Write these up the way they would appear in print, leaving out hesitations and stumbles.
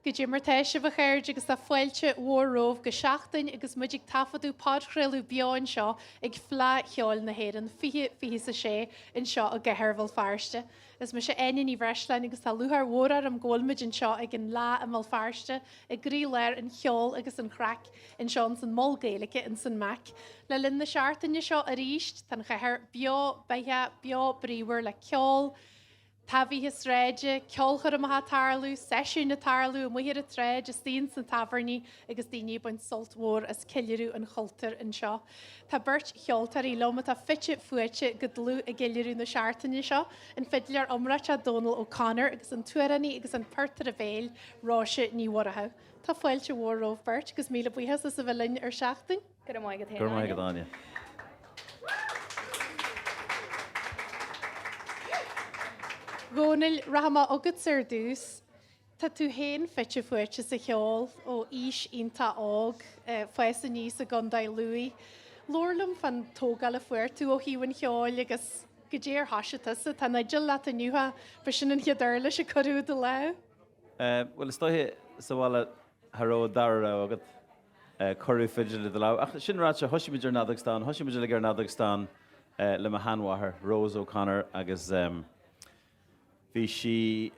Goidé mar tá sibh a chairde agus tá fáilte mhór romhaibh go Seachtain agus muid ag taifeadadh podchraoladh beo anseo ag Fleadh Cheoil na hÉireann 2026 anseo i gcathair Bhéal Feirste. Is mise Áine Ní Bhreisleáin agus tá lúcháir mhór orm go bhfuil muid anseo ag an Fhleadh i mBéal Feirste i gcroílár an cheoil agus an chraic anseo ins an Mol Gaeilge ins an MAC. Le linn na seachtaine seo arís tá an chathair beo beathach, beo bríomhar le ceol, Taibhithe sráide, ceolchoirmeacha ag tarlú, seisiúin ag tarlú amuigh ar an tsráid, istigh ins na tábhairní agus daoine ag baint sult mhór as ceiliúradh an chultúir anseo. Tá beirt cheoltóirí liom atá fite fuaite go dlúth i gceiliúradh na seachtaine seo, an fidléir iomráiteach Dónal O'Connor agus an t-amhránaí agus an portaire béil, Róise Ní Mhurchú. Tá fáilte mhór romhaibh beirt agus míle buíochas as a bheith linn ar Seachtain. Go raibh maith agat Go raibh maith agat Áine. Dhónaill, rachaidh mé chugatsa ar dtús. Tá tú féin fite fuaite sa cheol ó aois iontach óg, fás aníos i gContae Lú. Labhair liom fán tógáil a fuair tú ó thaobh an cheoil agus goidé ar thoisigh tusa. Tá an fhidil leat inniu, ba sin an chéad uirlis a cuireadh i do lámh? Bhuel, is dóiche sa bhaile cha raibh an dara rogha agat. Cuireadh fidil i do lámh. Ach sin ráite, thoisigh muid ar an fheadóg stáin, thoisigh muid uilig ar an fheadóg stáin le mo sheanmháthair, Rose O'Connor, agus bhí sí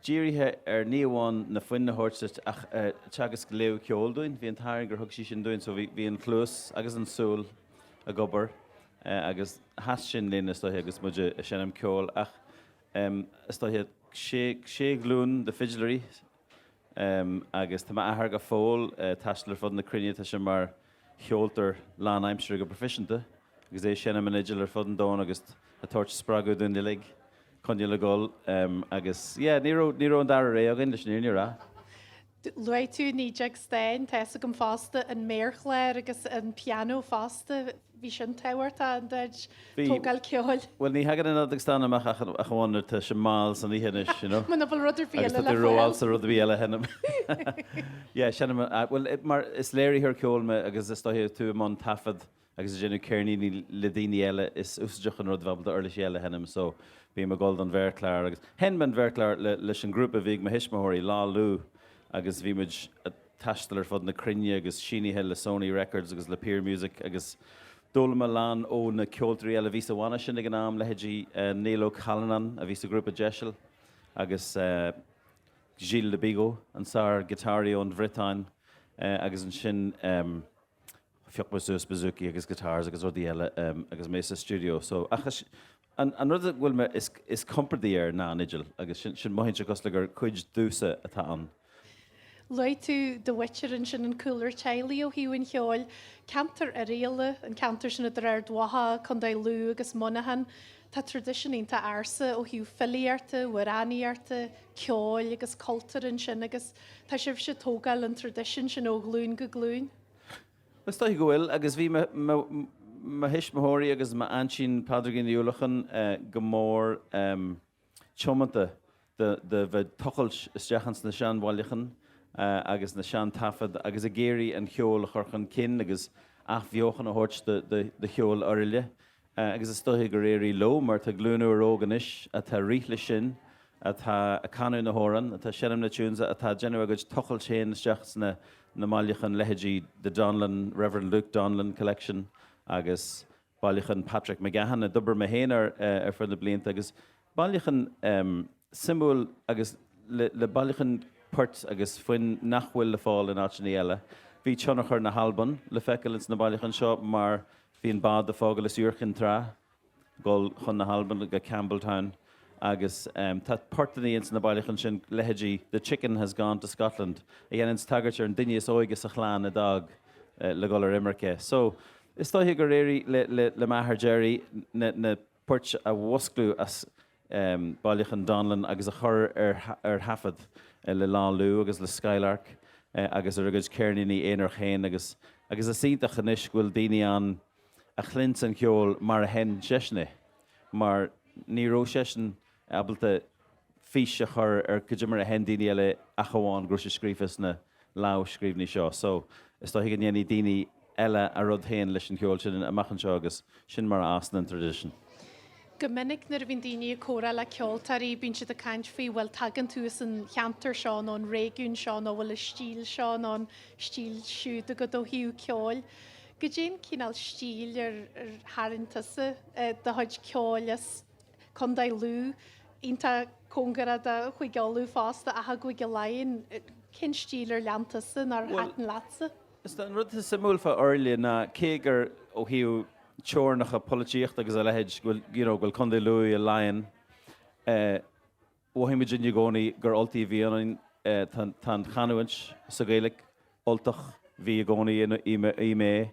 dírithe ar ní amháin na foinn a thabhairt duit ach teagasc léamh ceoil dúinn. Bhí an t-ádh orainn gur thug sí sin dúinn so bhí an chluas agus an tsúil ag obair agus sheas sin linn is dóiche agus muid ag seinm ceoil ach is dóiche sé ghlúin de fidléirí Agus tá m'athair go fóill ag taisteal ar fud na cruinne, tá sé mar cheoltóir lánaimseartha go proifisiúnta agus é ag seinm an fhidil ar fud an domhain agus ag tabhairt spreagadh dúinn uilig coinneáil ag dul. Agus yeah, ní raibh, ní raibh an dara rogha againn leis an fhírinne a rá. Luaigh tú an fheadóg stáin, tá fhios agam fosta, an méarchlár agus an pianó fosta. Bhí sin tábhachtach in do tógáil ceoil. Bhuel, ní thagann an fheadóg stáin amach ach amháin nuair atá sé mall san oíche anois, you know. Muna bhfuil rud ar bith eile le fáil. Agus tá tú rófhalsa rud ar bith eile a sheinm. Yeah, seinnim, bhuel, mar is léiritheoir ceoil mé agus is dóiche tú i mbun taifead agus ag déanamh ceirníní le daoine eile, is úsáideach an rud bheith ábalta uirlisí eile a sheinm so bím ag dul don mhéarchlár agus sheinn mé an mhéarchlár leis an ngrúpa a bhí ag mo thuismitheoirí, Lá Lugh, agus bhí muid ag taisteal ar fud na cruinne agus sínithe le Sony Records agus le Peermusic agus d'fhoghlaim mé a lán ó na ceoltóirí eile a bhí sa bhanna sin ag an am, leithéidí Niall Ó Callanáin a bhí sa ghrúpa Deiseal agus Gilles Le Bigot, an sár-ghiotáraí ón Bhriotáin agus ansin Phioc mé suas bouzouki agus guitars agus rudaí eile agus mé sa stiúideo so ach an rud a bhfuil mé is compordaí air ná an fhidil agus sin sin mothaíonn sé cosúil le gur cuid domhsa atá ann. Luaigh tú do mhuintir ansin, an cúlra teaghlaigh ó thaobh an cheoil. Ceantar Oirialla, an ceantar sin idir Ard Mhacha, Contae Lú agus Muineachán, tá traidisiún iontach ársa ó thaobh filíochta, amhránaíochta, ceoil agus cultúir ansin agus tá sibhse ag tógáil an traidisiún sin ó ghlúin go glúin. Is dóiche go bhfuil, agus bhí mo thuismitheoirí agus m'aintín Pádraigín Ní Uallacháin go mór tiomanta do bheith ag tochailt isteach ins na seanbhailiúcháin agus na seantaifid agus ag iarraidh an cheol a chur chun cinn agus athbheochan a thabhairt do cheol Oirialla. Agus is dóiche gur éirigh leo mar tá glúin úr óg anois atá ag rith leis sin, atá ag canadh na hamhráin, atá ag seinm na tunes, atá ag déanamh a gcuid tochailt féin isteach sna na mbailiúcháin, leithéidí The Donnellan, Reverend Luke Donnellan Collection agus bailiúchán Patrick McGahan a d'oibir mé féin air ar feadh na blianta agus Bailiúchán suimiúil agus le bailiúchán poirt agus foinn nach bhfuil le fáil in áiteanna eile. Bhí tionchar na hAlban le feiceáil ins na bailiúcháin seo mar bhí an bád ag fágáil as Iúr Chinn Trá dul chun na hAlban go Campbeltown agus tá portannaí ins na bailiúcháin sin, leithéidí The Chicken Has Gone to Scotland a dhéananns tagairt ar an duine is óige sa chlann a d'fhág le dhul ar imirce. So, is dóiche gur éirigh le m'athair Gerry na poirt a mhusclú as bailiúchán Donnellan agus a chur ar thaifead le Lá Lugh agus le Skylark agus ar a gcuid ceirníní aonair féin agus agus is iontach anois go bhfuil daoine ann a chluins an cheol mar a sheinn seisean é mar ní raibh seisean ábalta fís a chur ar cad é mar a sheinn daoine eile ach amháin go raibh sé scríofa sna lámhscríbhinní seo. So, is dóiche go ndéanfaidh daoine eile a rud féin leis an cheol sin amach anseo agus sin mar a fhásann an traidisiún. Go minic nuair a bhíonn daoine ag comhrá le ceoltóirí bíonn siad ag caint faoi bhuel tagann tú as an cheantar seo nó an réigiún seo nó bhfuil an stíl seo nó an stíl siúd agat ó thaobh ceoil. Goidé an cineál stíl ar tharraing tusa do chuid ceoil as Contae Lú, iontach cóngarach do Chúige Uladh fosta ach i gCúige Laighean? Cén stíl ar lean tusa nó ar thaitin leatsa? Is an rud atá suimiúil fá Oirlé ná cé gur ó thaobh teorainneacha polaitíochta agus a leithéid go bhfuil you know go bhfuil Contae Lú i Laighean, eh, Mhothaigh muidinne i gcónaí gur Ultaigh a bhí ionainn. Tá an chanúint sa Ghaeilge Ultach, bhí i gcónaí i mé.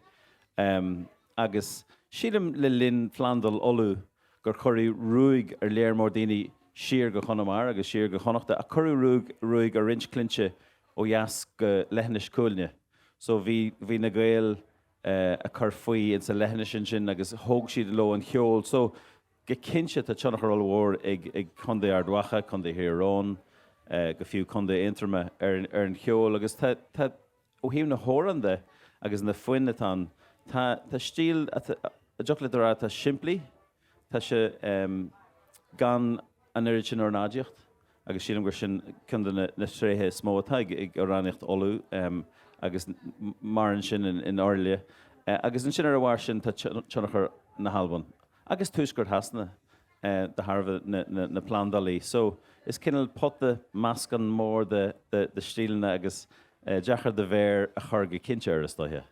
Agus sílim le linn Phlandáil Uladh gur cuireadh ruaig ar léar mór daoine siar go Conamara agus siar go Connachta ach cuireadh ruaig ar roinnt clainne ó dheas go Leithinis Cuailgne. So bhí bhí na Gaeil ag cur faoi insa leithinis ansin agus thóg siad leo an cheol. So Go cinnte tá tionchar ollmhór ag Contae Ard Mhacha, Contae Thír Eoghain, go fiú Contae Aontroma ar an cheol agus tá, tá, ó thaobh na hamhrán de agus na foinn atá ann, tá, tá stíl a dtiocfadh leat a rá atá simplí, tá sé gan an oiread sin ornáidíocht agus sílim gur sin ceann de na tréithe is mó atá ag amhránaíocht Uladh agus maireann sin in Oirlé. Agus ansin ar a bharr sin tá tionchar na hAlban agus tuaisceart Shasana de thairbhe na plandálaí. So is cineál pota meascán mór de stíleanna agus deacair do mhéar a chur go cinnte air is dóiche.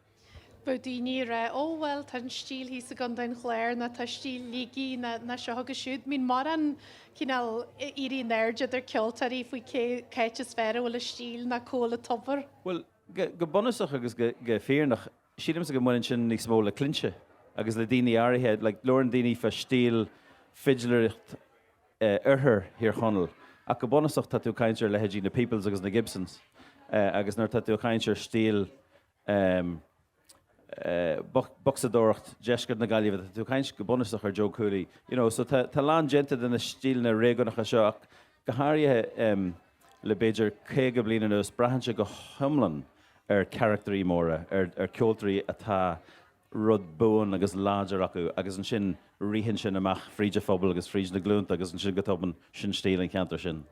Bheadh daoine ag rá, 'Ó bhuel, tá an stíl thíos i gContae an Chláir nó tá stíl Shligigh nó nó seo agus siúd. Bíonn mórán cineál éirí in airde idir ceoltóirí faoi cé cá háit is fearr a bhfuil a stíl nó cá bhfuil an tobar. Bhuel, go bunúsach agus go fírinneach, sílimse go mbaineann sin níos mó le clainne agus le daoine áirithe. Like, labhrann daoine fá stíl fidléireacht oirthear Thír Chonaill, ach go bunúsach tá tú ag caint ar leithéidí na Peoples agus na Gibsons agus nuair atá tú ag caint ar stíl bocsadóireacht deisceart na Gaillimhe, tá tú ag caint go bunúsach ar Joe Cooley, you know, so tá a lán déanta de na stíleanna réigiúnacha seo ach go háirithe le b'fhéidir 50 bliain anuas braitheann sé go hiomlán ar charactairí móra, ar ceoltóirí atá rud buan agus láidir acu agus ansin ritheann sin amach fríd an phobal agus fríd na glúnta agus ansin go tobann sin stíl an cheantair sin.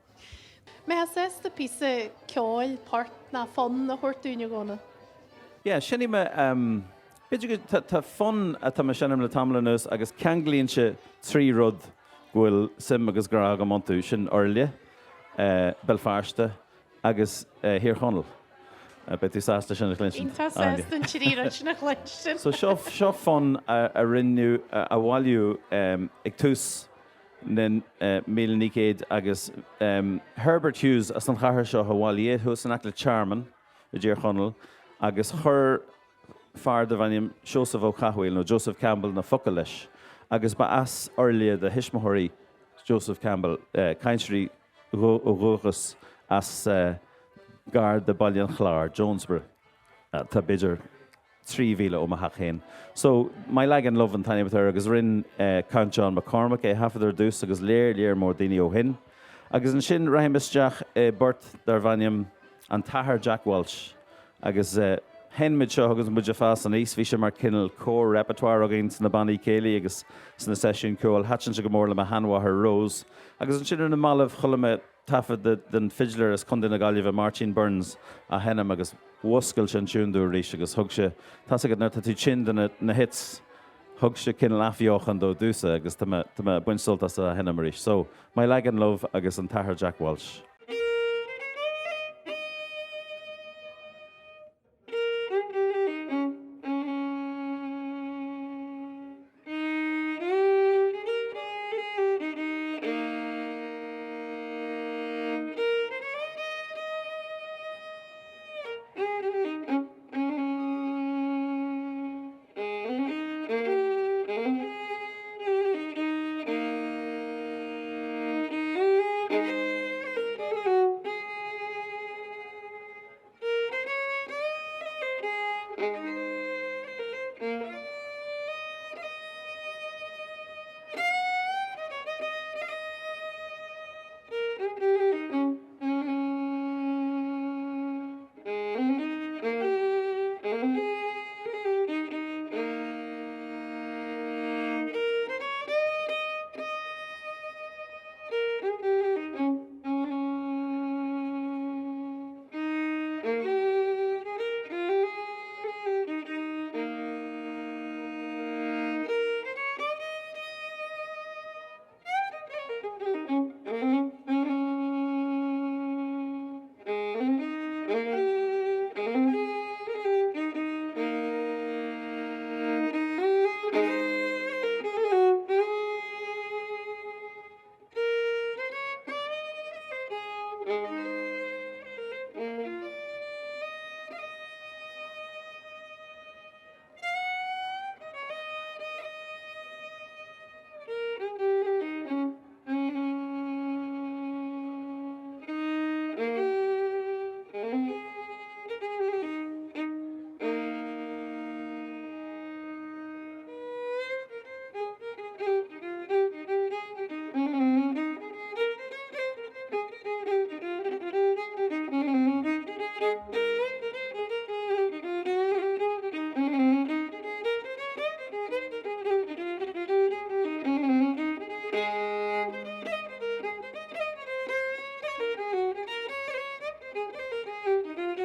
Mbeifeá sásta píosa ceoil, port ná fonn a thabhairt dúinn, a Dhónaill? Yeah, seinnfidh mé, b'fhéidir go, tá, tá fonn atá mé seinm le tamall anuas agus ceanglaíonn sé trí rud go bhfuil suim agus grá agam iontu, sin Oirlé, Béal Feirste agus Thír Chonaill. Beidh tú sásta sin a chluinstin. Iontach sásta an trí rud sin a chluinstin. So seo, seo fonn a rinneadh, a bailíodh ag tús na 1900 agus Herbert Hughes as an chathair seo a bhailigh é thuas in aice le Tearmann i dTír Chonaill agus chuir fear darbh ainm Seosamh Ó Cathmhaoil nó Joseph Campbell na focail leis agus ba as Oirlé do thuismitheoirí Joseph Campbell, cainteoirí ó dhúchas as gar do Baile an Chláir, Jonesborough, atá b'fhéidir 3 mhíle ó mo theach féin. So, My Lagan Love an t-ainm atá air agus rinn Count John McCormack é a thaifead ar dtús agus léar léar mór daoine ó shin. Agus ansin rachaidh mé isteach i bport darbh ainm An tAthair Jack Walsh agus sheinn muid seo agus muid ag fás aníos, bhí sé mar cineál core repertoire againn sna bannaí céilí agus sna seisiúin ceoil. Thaitin sé go mór le mo sheanmháthair Rose. Agus ansin ar na mallaibh chuala mé taifead den fidléir as Contae na Gaillimhe, Máirtín Byrnes, á sheinm agus mhuscail sé an tiún domh arís agus thug sé, tá's agat nuair atá tú tinn de na hits, thug sé cineál athbheochan dó domhsa agus tá mé, tá mé ag baint sult as á sheinm arís. So, My Lagan Love agus an tAthair Jack Walsh.